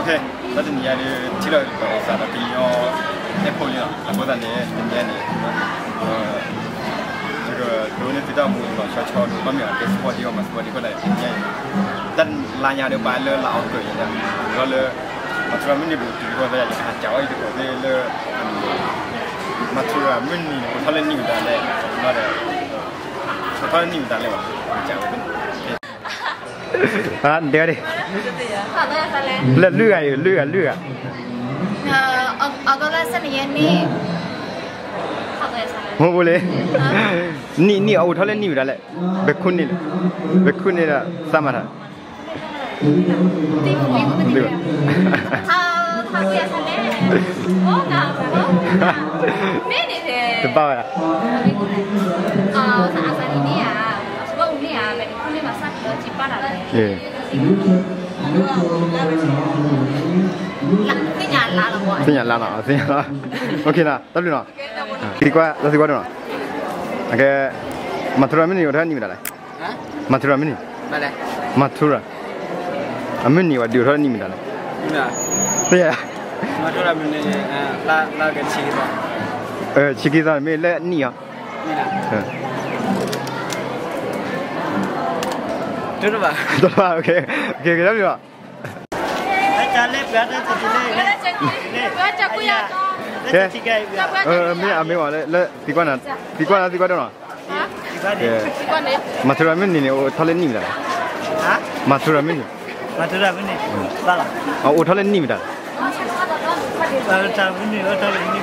ဖဲ တၢ်တနံၤညါဒီး ထံၣ်လီၤပသးဒီးကညီအဲၣ်ဖိလံလီၤ. အဃိသတးန့ၣ် တနံၤညါန့ၣ် ယကဒိးန့ၢ်သုတၢ်မူလီၤဆီဆီဒီး ဘၣ်မ့ၢ်အကဲ support ဒံးအီၤ မၤ support ဒံးအဃိသတးန့ၣ် တနံၤညါအံၤ တၢ်လါညါဒီးပာ်လၢလါအီကူးအံၤ ဒီးလၢ မၤထူရၤမုၢ်နံၤပူၤတုၤအဃိသတး ယကဟးစးဝဲအံၤတကိးသ့ၣ်လၢ မၤထူရၤမုၢ်နံၤန့ၣ် အိၣ်ထီၣ်လၢနံၣ်မတၤလဲၣ်, အိၣ်ထီၣ်လၢနံၣ်မတၤလဲၣ်ဘၣ် စးဝဲသ့ၣ် ဒဲဒ့ လၢလွံၢ်ဂၤအံၤ လွံၢ်ဂၤ လွံၢ်ဂၤ အီကူးလါ ဆယ့်နှစ်ရက်နေ့ မ့ၢ်ဘိလ့ နံၣ် နံၣ်အအိၣ်ထီၣ်လၢနံၣ်မတၤလဲၣ်, ဘဲခိၣ်န့ၣ်လၢ ဘဲခိၣ်န့ၣ်လၢ သးမၤထါ တဘၣ်ဝဲဒၣ် သ့ၣ်ညါလါလီၤ သ့ၣ်ညါလါ, တၢ်ဘျုးနီၤ, သံကွၢ် တၢ်သံကွၢ်ဒိၣ်နီၤ, အကဲ မၤထူရၤမုၢ်နံၤအိၣ်ထီၣ်နံၣ်မတၤလဲၣ်, မၤထူရၤမုၢ်နံၤ, မၤထူရၤ အမုၢ်နံၤဝဲဒုးအိၣ်ထီၣ်နံၣ်မတၤလဲၣ်, သ့ၣ်ညါ ဆံခံသီန့ၣ်မ့ၢ်လၢနံၣ်အီၤ, တဘၣ် တဘၣ် တဘၣ် တဘၣ် ကဲ မ့ၢ်အမ့ၢ်ဝဲလၢ လၢ သံကွၢ်နၤ သံကွၢ်နၤ သံကွၢ်ဒိၣ်နီၤ, မၤထူရၤမုၢ်နံၤန့ၣ် အိၣ်ထီၣ်လၢနံၣ်မတၤလဲၣ်, မၤထူရၤမုၢ်နံၤ အိၣ်ထီၣ်လၢနံၣ်မတၤလဲၣ်, အိၣ်ထီၣ်လၢနံၣ်မတၤလဲၣ်, န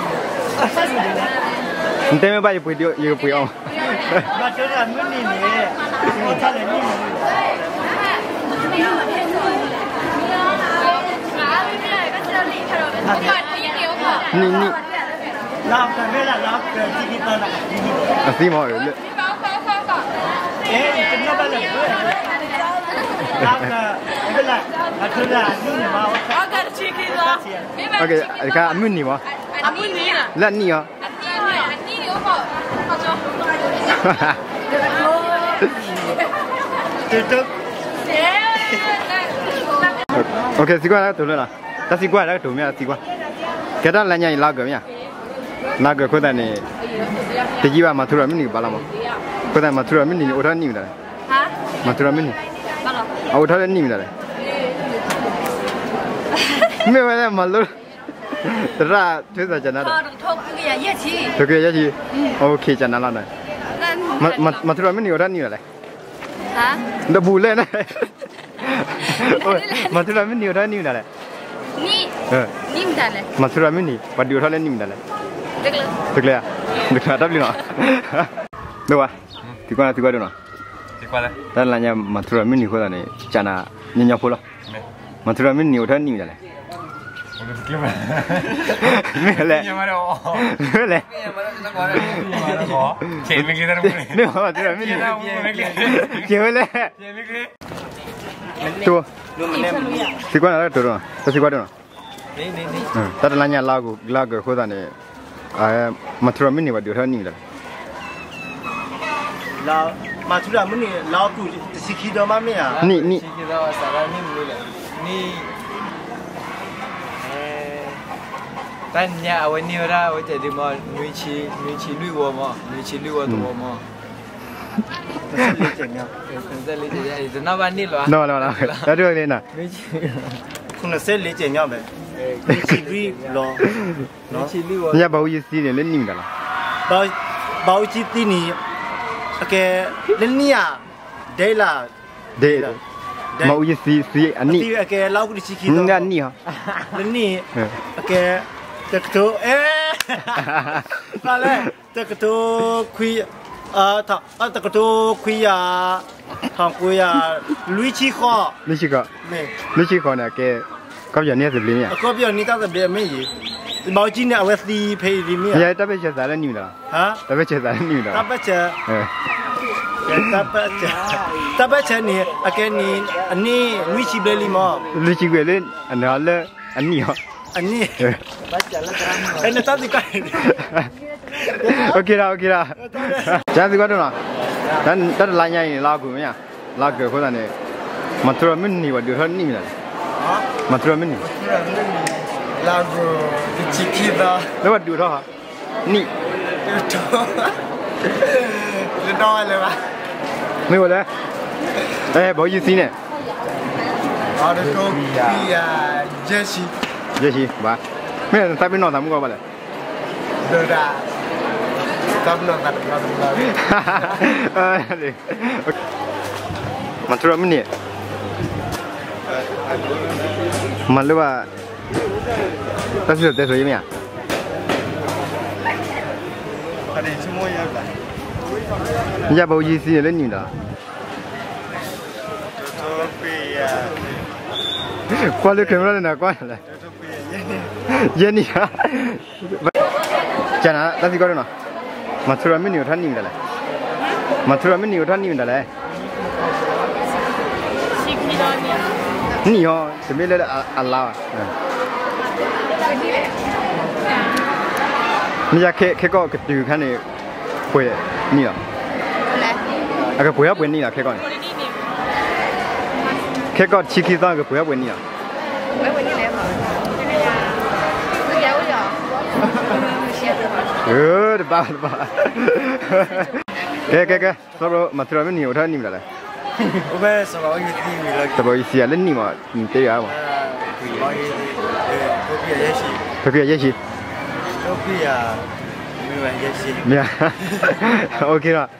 တဲမ့ၢ်ဘၣ် ယပှ့ၤ ယကပှ့ၤအီၤ နံၣ် နံၣ် အသံမ့ၢ် တခါအမုၢ်နံၤမး, လၢအနံၣ်အီၤ, သံကွၢ် တၢ်ကတိၤလၢနီၤ, တၢ်သံကွၢ် တၢ်ကတိၤမ့ၢ်တၢ်သံကွၢ်, ကဲတၢ်လါညါအံၤ လါအီကူးမ့ၢ်ဧါ, လါအီကူးအဃိသတးန့ၣ် တယံာ်ဘၣ် မၤထူရၤမုၢ်နံၤကဘၣ်လီၤမး, အဃိသတး မၤထူရၤမုၢ်နံၤန့ၣ် အိၣ်ထီၣ်နံၣ်မတၤလဲၣ်, မၤထူရၤမုၢ်နံၤ အအိၣ်ထီၣ်လၢနံၣ်မတၤလဲၣ်, မ့ၢ်ဝဲဒၣ်မၤလိ သရၣ်ထွဲသးကနၤဒီး တကယၤယဲၢ်ဆံ, အိၣ်ခ့ကနၤလီၤန့ၣ်, မၤထူရၤမုၢ်နံၤအိၣ်ထီၣ်နံၣ်မတၤလဲၣ်, ဒီးဘူးလဲၣ်န့ၣ်, မၤထူရၤမုၢ်နံၤအိၣ်ထီၣ်နံၣ်မတၤလဲၣ်, မၤထူရၤမုၢ်နံၤ ပှၤဒုးအိၣ်ထီၣ်လၢနံၣ်မတၤလဲၣ်, တကျၢၤ, တကျၢၤ တၢ်ဘျုးနီၤ, ဒိၣ်ဝါ, သံကွၢ် သံကွၢ်ဒိၣ်နီၤ, တၢ်လါညါ မၤထူရၤမုၢ်နံၤအဃိသတးန့ၣ် ကနၤ ညီညီဖိလီၤ, မၤထူရၤမုၢ်နံၤအိၣ်ထီၣ်နံၣ်မတၤလဲၣ်, မ့ၢ်လဲၣ်, မ့ၢ်လဲၣ်, မ့ၢ်မၤထူရၤမုၢ်နံၤ, ကဲဝဲလဲၣ်, သံကွၢ်နၤတၢ်ကတိၤဒိၣ်နီၤ, တၢ်သံကွၢ်ဒိၣ်နီၤ, တၢ်တလါညါ လါအီကူး လါအီကူးအဃိသတးန့ၣ် မၤထူရၤမုၢ်နံၤ ပှၤဒုးအိၣ်ထီၣ်နံၣ်မတၤလဲၣ်, မၤထူရၤမုၢ်နံၤ လါအီကူး တဆံခံသီမးမ့ၢ်ဧါ, နံၣ် နံၣ် နံၣ် တၢ်ညါအဝဲန့ၢ်ဝဲဒၣ် အဝဲတဲဒ်မး နွံဆံ နွံဆံလွံၢ်ဝီမး နွံဆံလွံၢ်ဝီတဝီမး, တနီၣ်ဘၣ်န့ၣ်လီၤ, တၢ်ဒိၣ်န့ၣ်နီၤ, ခုနစ်ဆယ့်လေးကြိမ်မြောက်ပဲ, နွံဆံလွံၢ်လီၤ, နွံဆံလွံၢ်ဝီ, ညါဘၣ်အူကၠံသံန့ၣ် လၢနံၣ်မတၤလဲၣ်, ဘၣ်အူကၠံသံန့ၣ် အကဲ လၢနံၣ်ဧါ, ဒဲလၢ ဒဲ, ဘၣ်အူကၠံသံ သံအနံၣ်, အကဲလါအီကူးတဆံခံသီ, အနံၣ်ဟီ, လၢနံၣ်, အကဲ တကထိ အဲ ဘၣ်လဲၣ်, တကထိခွံ, တကထိခွံယၤ, ထောင်ကိုးရာ, လွံၢ်ဆံဃိး, လွံၢ်ဆံဃိး, လွံၢ်ဆံဃိးန့ၣ် အကဲ ကီၢ်ပယီၤန့ၢ်တၢ်သဘျ့မ့ၢ်ဧါ, ကီၢ်ပယီၤန့ၢ်တၢ်သဘျ့အမ့ၢ်ယံၤ, ဘၣ်အူကၠံန့ၣ် အဝဲသံဖဲအံၤလံမ့ၢ်ဧါ, ယတၢ်ဘၣ်ဆဲးသးလၢနံၣ်မတၤလဲၣ်, တၢ်ဘၣ်ဆဲးသးလၢနံၣ်မတၤလဲၣ်, တၢ်ဘၣ်ဆဲး, တၢ်ဘၣ်ဆဲးန့ၣ် အကဲန့ၣ် အနံၣ်လွံၢ်ဆံဘျဲၣ်လံမး, လွံၢ်ဆံဘျဲၣ်လံ, အန့ၣ်လၢ အနံၣ်ဟီ, အနံၣ်, အဲ နတၢ်သံကွၢ် OK ဒီး OK ဒီး, ကသံကွၢ်ဒိၣ်နီၤ, တၢ်တလါညါအံၤန့ၣ် လါအီကူးမ့ၢ်ဧါ, လါအီကူးအဃိသတးန့ၣ် မၤထူရၤမုၢ်နံၤ ပှၤဒုးအိၣ်ထီၣ်နံၣ်မတၤလဲၣ်, မၤထူရၤမ့ၢ်နံၤ, လၢဂိၢ်တဆံခံသီ, လၢပှၤဒုးထီၣ်, နံၣ်, တ, တဒီဝဲလၢၤဘၣ်, မ့ၢ်ဝဲလဲၣ်, အဲ ဘၣ်ယုၢ်သံန့ၣ်, အတကိးခွံယၤ, ယဲၢ်ဆံ, ယဲၢ်ဆံ, ဘၣ်, မ့ၢ်သးပ့ၤနီၣ်သးမုၢ်ကီၢ်ဘၣ်လဲၣ်, ဒီးဒၣ်, သးပ့ၤနီၣ်သးတဘျီတဘျီ, မၤထူရၤမ့ၢ်နံၤ, မၤလၢဘၣ်, တၢ်စံၣ်စိၤတဲစိၤယဲၢ်မ့ၢ်ဧါ, ယၤဘၣ်ယုၢ်သံန့ၣ်လၢနံၤဒီး, ကွၢ်လၢ camera န့ၣ် ကွၢ်လဲၣ်, ယဲၢ်နံၤဧါ, ကနၤတၢ်သံကွၢ်ဒ်နီၤ, မၤထူရၤမ့ၢ်နံၤအိၣ်ထီၣ်နံၣ်မတၤလဲၣ်, မၤထူရၤမ့ၢ်နံၤအိၣ်ထီၣ်နံၣ်မတၤလဲၣ်, နံၣ်ဟီ, တမ့ၢ်လၢအလါဘၣ်, မ့ၢ်ယၤခဲကီၢ်ကတုၤခါန့ၣ်, ပှဲၤနံၣ်လီၤ, အကပှဲၤထီၣ်ပှဲၤနံၣ်လီၤ ခဲကီၢ်န့ၣ်, ခဲကီၢ်တဆံခံသီကပှဲၤထီၣ်ပှဲၤနံၣ်လီၤ, တဘၣ်တဘၣ်, ကဲကဲကဲ, မၤထူရၤမ့ၢ်နံၤအိၣ်ထီၣ်နံၣ်မတၤလဲၣ်, တဘၣ်ယုၢ်သံဧါ လၢနံၣ်မး, နံၣ်တဲယၤမး, ဖဲဖဲယဲၢ်ဆံ, မ့ၢ်, အိၣ်ခ့လီၤ